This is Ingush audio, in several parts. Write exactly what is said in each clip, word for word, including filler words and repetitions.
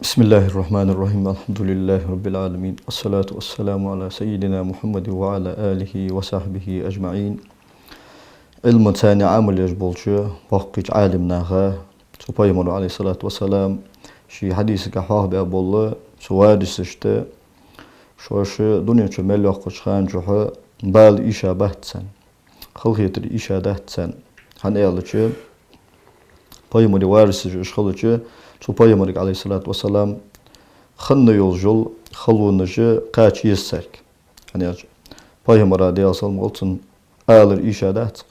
بسم الله الرحمن الرحيم. الحمد لله رب العالمين. الصلاة والسلام على سيدنا محمد وعلى آله وصحبه أجمعين. Ӏилмаца Ӏамал еш болча боккхийча Ӏалимнаха, цу пайхамара, عليه الصلاة والسلام, ший хьадисага хьоахабаь бола цу варисашта, шоаш дунен чу мел йоаккхача хана чухь бала ийша бац царна, халахетар ийша дац царна. ХӀана аьлча, пайхамара варисаш уж хилча, цу пайхамарга, عليه الصلاة والسلام, хинна йолаш йола халонаш кхача еза царга. ХӀана аьлча, пайхамара, Даьла салам хилда цунна, алар ийша дац-кх.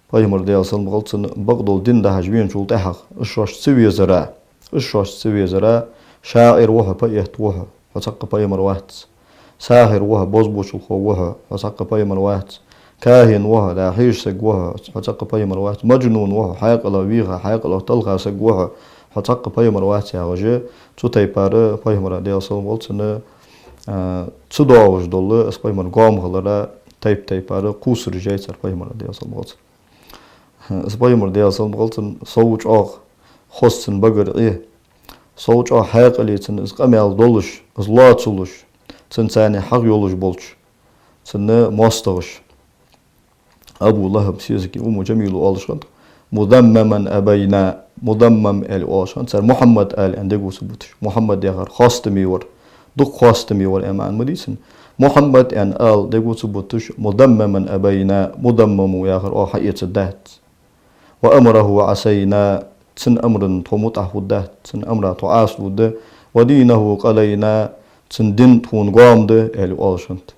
Пайхамара, Даьла салам хилда цунна, бакъдола дин дахьаш веначул тӀехьагӀа, уж шоашта ца везара, уж шоашта ца везара, шаӀир ва хьо, поэт ва хьо, хьо цхьаккха пайхамар вац. Сахьир ва хьо, бозбуунчалхо ва хьо, хьо цхьаккха пайхамар вац. Кахин ва хьо, да, хьежа саг ва хьо, хьо цхьаккха пайхамар вац. Мажнун ва хьо, хьаькъалах вийха, хьаькъалах талха саг ва хьо, хьо цхьаккха пайхамар вац, яхаш, цу тайпара пайхамара, Даьла салам хилда цунна, а, ца доагӀаш дола, из пайхамар гоама хилара тайп-тайпара кхувсараш яьй цар пайхамара, Даьла салам хилда цунна. Из пайхамар, Даьла салам хилда цунна, сов чӀоагӀа хоза цун багара Ӏе, сов чӀоагӀа хьаькъале цун из къамаьл долаш, из лоацалуш, цунца хьагӀ йолаш болча цун моастагӀаша. Абу ЛахӀаба сесага Умму Джамила оалаш хиннад, مذمما أبينا, Мудаммам аьле оалаш хиннад цар, Мухьаммад ала аьнна дега ца буташ. Мухьаммад яхар хоастаме вар, дукха хоастаме вар аьнна маӀан ма дий цун. Мухьаммад аьнна ала дега ца буташ, مذمما أبينا, Мудаммам ва яхар оаха хьаэцаргдац. وأمره عصينا, цун амарна тхо мутӀахьа хургдац, цун амара тхо Ӏаса лургда. ودينه قلينا, цун дин тхона гоама да, аьле оалаш хиннад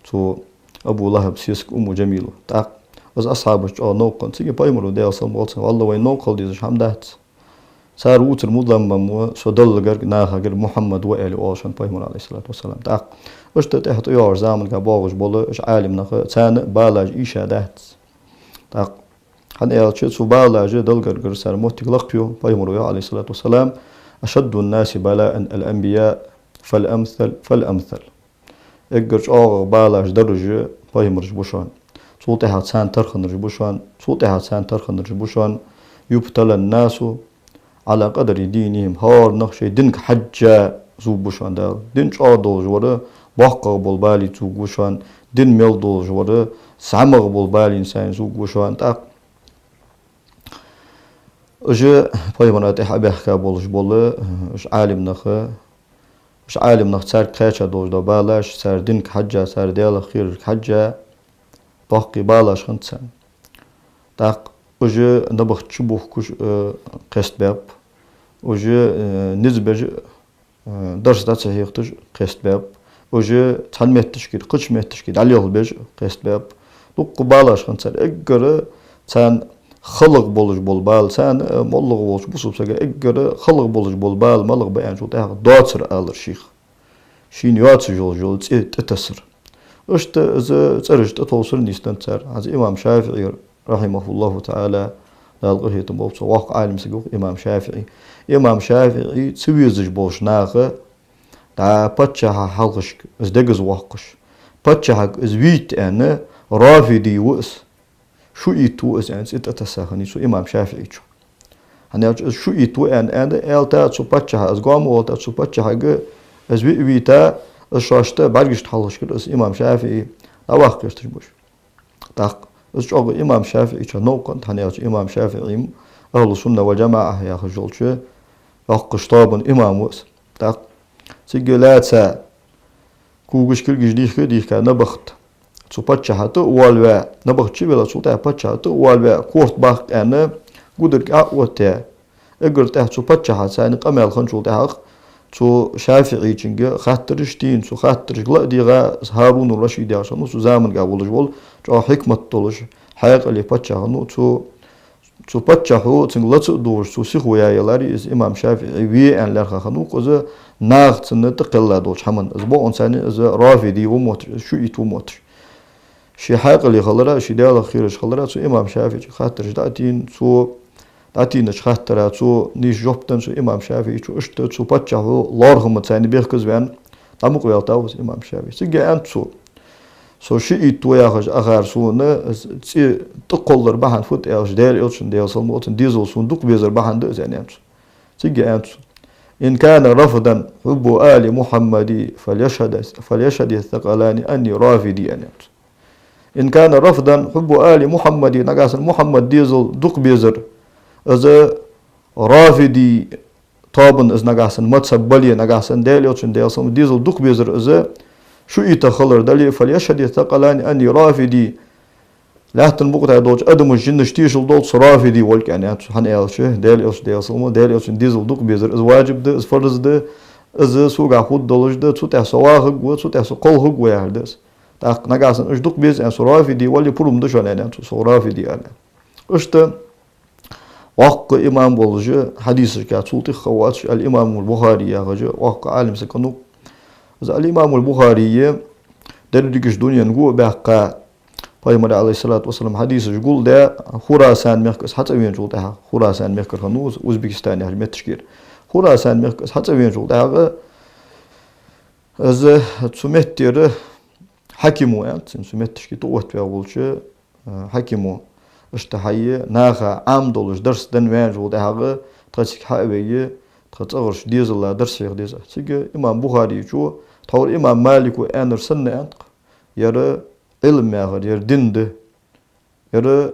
цу Абу ЛахӀаба сесага Умму Джамила. ТӀаккха из асхьабашта чӀоагӀа новкъа хиннад. Цига пайхамара, Даьла салам хилда цунна, валлахӀи, вайна новкъа хила дезаш хӀама дац. Цар вувцар Мудаммам ва, со Даллагара, нахагара Мухьаммад ва, аьле оалаш хиннад пайхамара, عليه الصلاة والسلام. ТӀаккха иштта тӀехьа тӀайоагӀача заманга боагӀаш бола уж Ӏалимнах, царна балаш ийша дац. ТӀаккха хӀана аьлча, цу балаша Даллагара цар моттиг лакхйоал, пайхамара йоах, عليه الصلاة والسلام: أشد الناس بلاء الأنبياء فالأمثل فالأمثل. Эггара чӀоагӀа балаш дараш пайхамараш ба шоана. Цул тӀехьа царна тара хиннараш ба шоана. Цул тӀехьа царна тара хиннараш ба шоана. يبتلى الناس على قدر دينهم. ХӀара нах шоай динга хьежжа зувргба шоана Дала. Дин чӀоагӀа долаш вар боккхагӀа бола балийца зувргва шоана. Дин мел долаш вар зӀамагӀа бола балийца зувргва шоана. ТӀаккха уж пайхамара тӀехьа баьхка болаш бола уж Ӏалимнах, уж Ӏалимнах царга кхаьча долаш дола балаш, цар динга хьежжа, цар Даьлах кхерарга хьежжа, доккхий балаш хиннад царна. ТӀаккха уж набахта чубухкаш, э, кхестабаьб, уж, э, низ беш, э, дарс дӀа ца хьехийташ кхестабаьб, уж цхьан метташкара кхыча метташка дӀалелхабеш кхестабаьб. Дукха балаш хиннад цар, эггара царна халагӀа болаш бола бала, царна, э, моллагӀа волча бусалба сага эггара халагӀа болаш бола бала малагӀа ба аьнначул тӀехьагӀа доацар алар шийх. Шийна йоацаш йола цӀи тӀатассар. Иштта из цӀераш тӀатовсар нийсденнад цар. ХӀанз имам ШафиӀи, رحمه الله تعالى, Дала къахетам болба цунна, воккха Ӏалим саг ва имам ШафиӀи. Имам ШафиӀи ца везаш болча наха, дӀа паччахьа хьалхашка из дегаза воаккхаш, паччахьага из вийта аьнна, рафиди ва из, шиӀит ва из аьнна цӀи тӀатесса хиннай цу имам ШафиӀийчо. ХӀана аьлча из шиӀит ва аьнна, аьнна, аьлча цу паччахьа, из гоама волаш цу паччахьага из виъ вийта, из шоашта бӀаргашта хьалхашкара из имам ШафиӀи дӀаваккха гӀерташ ба уж. ТӀаккха из чӀоагӀа имам ШафиӀийчоа новкъа хиннад, хӀана аьлча имам ШафиӀи ахӀлу сунна вал джамаӀа яхаш йолча йоккхача тоабан имам ва из. ТӀаккха цига лаьца когаш, кулгаш дийхка, дийхка набахта цу паччахьа тӀа а воалаваь, набахта чувелла, цул тӀехьа паччахьа тӀа а воалаваь, корта баккха аьнна, гударг Ӏооттаяь. Эггара тӀехьа цу паччахьа царна къамаьл хинначул тӀехьагӀа цу ШафиӀийчунга хаттараш дийна, цу хаттарашка ла а дийгӀа, ХӀарун ар-Рашид яхаш хиннав цу заманга волаш вола, чӀоагӀа хьикмат долаш, хьаькъале паччахь хиннав цу Цу паччахьо цунга лаца а дугӀаш, цо сихо яь яларе, из имам ШафиӀи ве аьнна лаьрхӀа хиннав-кх из, наха цунна тӀакхелла долча хӀаман. Из бокъонца царна из рафиди ва мотташ, из шиӀит ва мотташ. Ший хьаькъале хилара, ший Даьлах кхераш хилара, цу имам ШафиӀийчунга хаттараш дӀатийна, цо дӀатийнача хаттара цо нийса жоп денна цу имам ШафиӀийчо, иштта цу паччахьо лоархӀамца царна бехказа ваьнна, дӀа мукъавелла вац имам ШафиӀи. Цига аьннад цо: «Со шиӀит ва яхаш ахар сона цӀи тӀакхоллар бахьан фуд аьлча, Даьла Элчан, Даьла салам хилда цунна, дезал сона дукха безар бахьан да из», — аьннад цо. Цига аьннад цо: «إن كان رفضا حب آل محمد فليشهد، فليشهد الثقلان أني رافضي», аьнна. «إن كان رفضا حب آل محمد», нагахьа санна Мухьаммада дезал дукха безар, из рафиди тоабан из нагахьа санна мазхаб бале, нагахьа санна Даьла Элчан, Даьла салам, дезал дукха безар из шиӀитех хилар дале, «فليشهد الثقلان أني رافضي». Лаьттан букъа тӀа долча адамаш, жинаш тешал долда со рафиди волга аьнна, цу, хӀана аьлча, Даьла Элча, Даьла салам, Даьла Элчан дезал дукха безар из ваджиб да, из фарз да, из согахьа хургдолаш да, цу тӀа со вахаргва, цу тӀа со кхалхаргва яхар да из. ТӀаккха нагахьа санна уж дукха беза аьнна, со рафиди вале, пурам да шоана аьнна, цу, со рафиди аьнна. Иштта воккха имам волаш, хьадисашка цул тӀехьа воацаш, ал-Имамул Бухари яхаш, воккха Ӏалим саг хиннав. Из ал-Имамул Бухари дерригаш дунен го а баьккха, Пайхамара, عليه الصلاة والسلام, хьадисаш гулдаь, Хурасан мехка из хьацӀавеначул тӀехьагӀа, Хурасан мехкара хиннав из, Узбекистан яхача метташкара. Хурасан мехка из хьацӀавеначул тӀехьагӀа из цу меттера хьаким ва аьнна, цун цу метташка тӀаоттаваь волча, э, хьаким ва. Иштта хьайи наха Ӏам долаш дарс дан ваьнначул тӀехьагӀа тха цига хьа а вайи, тха цӀагӀарча дезала дарс хьеха деза. Цига имам Бухарийчо, тхьовра имам Малика аьннар санна аьнна тха, ер Ӏилма яхар, ер дин да. Ер,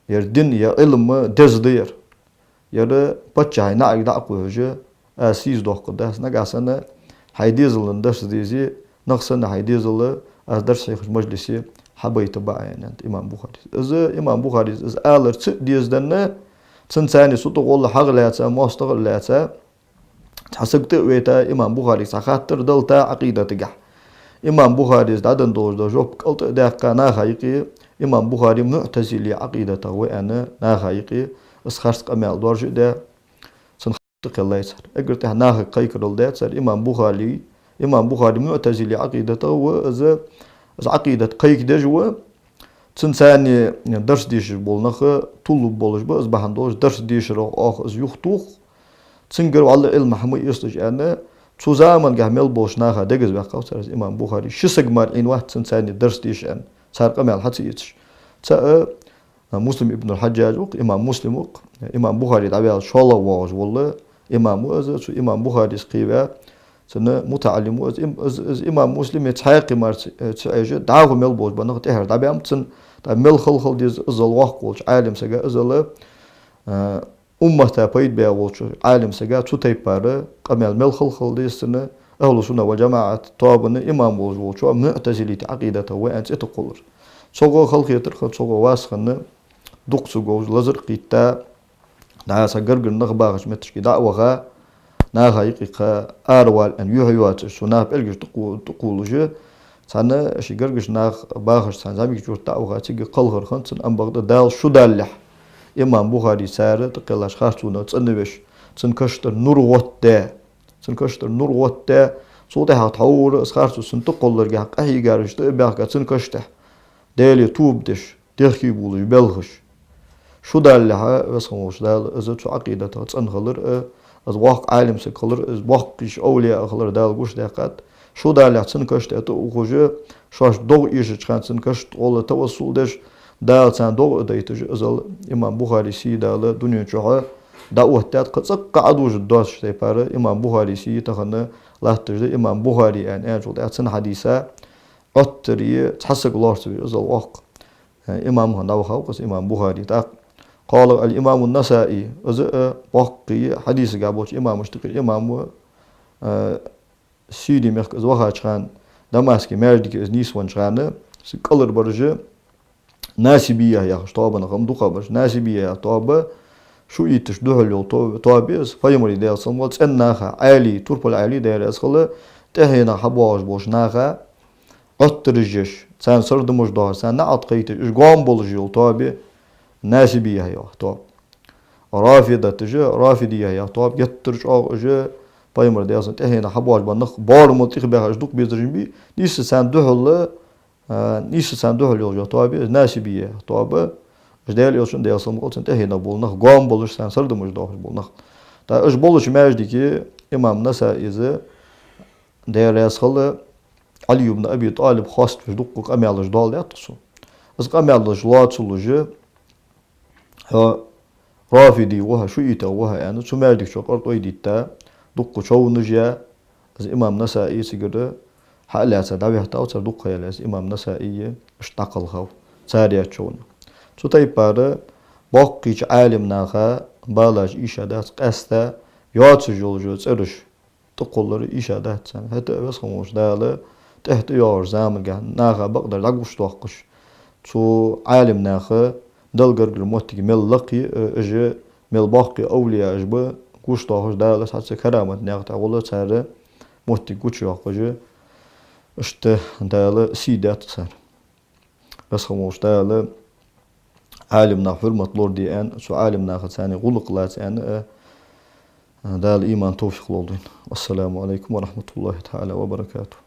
ер дин, ер Ӏилма деза да ер. Ер паччахьа наӀарга дӀа а кхухьаш, аз сийсаз доаккхаргдац, нагахьа санна хьай дезала дарс дезе, нах санна хьай дезала аз дарс хьехача мажлисе хьабайта ба Ӏа, аьннад имам Бухарис. Из имам Барис из алар ца дезаденна, цунца цхьана цу тӀагӀолла хьагӀ лаьца, моастагӀал лаьца, цхьа саг тӀа а вайта, имам Бухарига цхьа хаттар далийта Ӏакъидатагахьа. Имам Барис дӀаденна долаш дола жоп кӀалтӀа а даьккха наха юкъе, имам Бари муӀтазили Ӏакъидатах ва аьнна наха юкъе, из харц къамаьл доаржадаь, цун хаттар кхеллай цар. Эггара тӀехьа нахага кхайкарал даь цар, имам Бари, имам Бари муӀтазили Ӏакъидатах ва, из, из Ӏакъидат кхайкадеш ва, цунца цхьана дарс дешаш бола нах тилла болаш ба, из бахьан долаш дарс дешарах оаха из юхатох, цунгара вӀалла Ӏилма хьа ма эцалаш аьнна, цу замангахьа мел болча наха дегаза ваьккхав цар из имам Бари. Ши саг мара Ӏийна вац цунца цхьана дарс деша аьнна, цар къамаьл хьа ца эцаш. ЦаӀ, а, Муслим ибн аль-Хьаджадж ва-кх, имам Муслим ва-кх, имам Бухари дӀаваьлча шоллагӀа воагӀаш вола имам ва из, цу имам Бухарис кхеваь, цун мутаӀаллим ва из. Им-, из, из имам Муслима цхьаькха мара ца, ца Ӏеш, дӀахо мел болаш бола нах тӀехьара дӀабаьннаб цунна, тӀаккха мел хала-хала деза иззал воккха волча Ӏалим сага, иззал, а, уммата пайда баь волча Ӏалим сага цу тайпара къамаьл мел хала-хала деза цунна, ахӀлу сунна валь-джамаӀат тоабан имам волаш волчоа муӀтазилита Ӏакъидатах ва аьнна цӀи тӀакхоллар. Цо гӀо халахетар хинна, цо гӀо вас хинна, дукха ца говш, лазар а кхийтта, дӀа цхьа гаргара нах бахача метташка дӀа а ваха, наха юкъе кхы аравала аьнна юхь а йоацаш, цу наха пӀелгаш тӀакху-, тӀакхувлаш, цхьана ший гаргарча наха бахача цхьан зӀамигача юрта дӀа а ваха, цига кхалхар хиннад цун, амма бакъда Дала шу далалехь, имам Бухари цар тӀакхеллача харцонах цӀенвеш, цун каша тӀара нур гӀоттадаь, цун каша тӀара нур гӀоттадаь, цул тӀехьагӀа тхьовра из харцо цунна тӀакхолларгахьа къахьийгараш тӀа а баьхка цун каша тӀа, Даьлага тоба деш, дехке булаш, белхаш. Шу далалехь, Веза хинна волча Дала из цу Ӏакъидатах цӀена хилар а, из воккха Ӏалим саг хилар а, из боккхийча овлияъ хилар Дала гучадаьккхад. Шу далалехь цун каша тӀа тӀаухаш, шоашта догӀа эшача хана цун каша тӀагӀолла тавассул деш, Дала царна догӀа а дайташ, иззал имам Бухари сий Дала дунен чухь дӀаоттадаьд. Кхы цӀаккха Ӏадужаргдоацача тайпара имам Бухари сий тахан латташ да. Имам Бухари аьнна аьнначул тӀехьагӀа цун хьадиса Ӏоттаре цхьа саг лоархӀаш ва иззал воккха имам хинна дӀавахав-кх из имам Бухари. ТӀаккха قال الإمام النسائي, из а боккхий хьадисагахьа болча имамашта юкъера имам ва, а, Сири мехка из вахача хана, Дамаска маьждиге из нийсвеннача хана, цига кӀалхарбараш Насибия яхаш тоабанах хиннаб дукхагӀбараш. Насибия яха тоаба, шиӀиташта духьала йола то-, тоаба я из, Пайхамара, Даьла салам хилда цунна, цӀен наха, Ӏаьлий, турпала Ӏаьлий, Даьла раьза хилва, тӀехьенах хьабоагӀаш болча наха Ӏоттараш еш, царна сардамаш доахаш, царна наӀалт кхайкадеш, уж гоама болаш йола тоаба я Насибия яха тоаба. Рафидаташ, рафидия яха тоаба, геттара чӀоагӀа уж Пайхамара, Даьла салам хилда цунна, тӀехьенах хьабоагӀаш бола нах боарамал тӀехбаьхаш дукха безараш бий, нийсса царна духьала, а, нийсса царна духьала йола тоаба я из, Насибия яха тоаба. Уж Даьла Элчан, Даьла салам хилда цунна, тӀехьенах бола нах гоама болаш, царна сардамаш доахаш бола нах. ТӀаккха уж болча маьждиге имам Насаис, Даьла раьза хилва, Ӏали ибн Аби ТӀалиб хоаставеш дукха къамаьлаш доаладаьд-кх цо. Из къамаьлаш лоацалуш, хьо рафиди ва хьо, шиӀитах ва хьо аьнна, цу маьждига чу къаркъой дитта, дукха човнаш я, из имам Насаи цигара хьа а лаьца дӀаветтав, цар дукха яьлла из имам Насаи, иштта дӀакхелхав цар яьча човна. Цу тайпара боккхийча Ӏалимнаха балаш ийша дац, къаьстта йоацаш йолча цӀераш тӀакхоллар ийша дац царна. ХӀаьта а Веза хинна волча Дала тӀехьа тӀайоагӀача заманга наха бакъдар дӀагуш доаккхаш, цу Ӏалимнаха Далла гаргара моттиг мел лакхе а, уж мел боккхий овлияаш ба гуш доахаш, Дала цхьацца карамат наькъа тӀа гӀолла цар моттиг гучайоаккхаш, иштта Дала сий даьд царна. Веза хинна волча Дала Ӏалимнаха хьурмат лораде аьнна, цу Ӏалимнаха царна гӀулакх лаца аьнна а, Дала иман, товфикъ лолда вайна. Вассаламу Ӏалайкум ва рахьматуллахӀи таӀала ва баракатухӀ.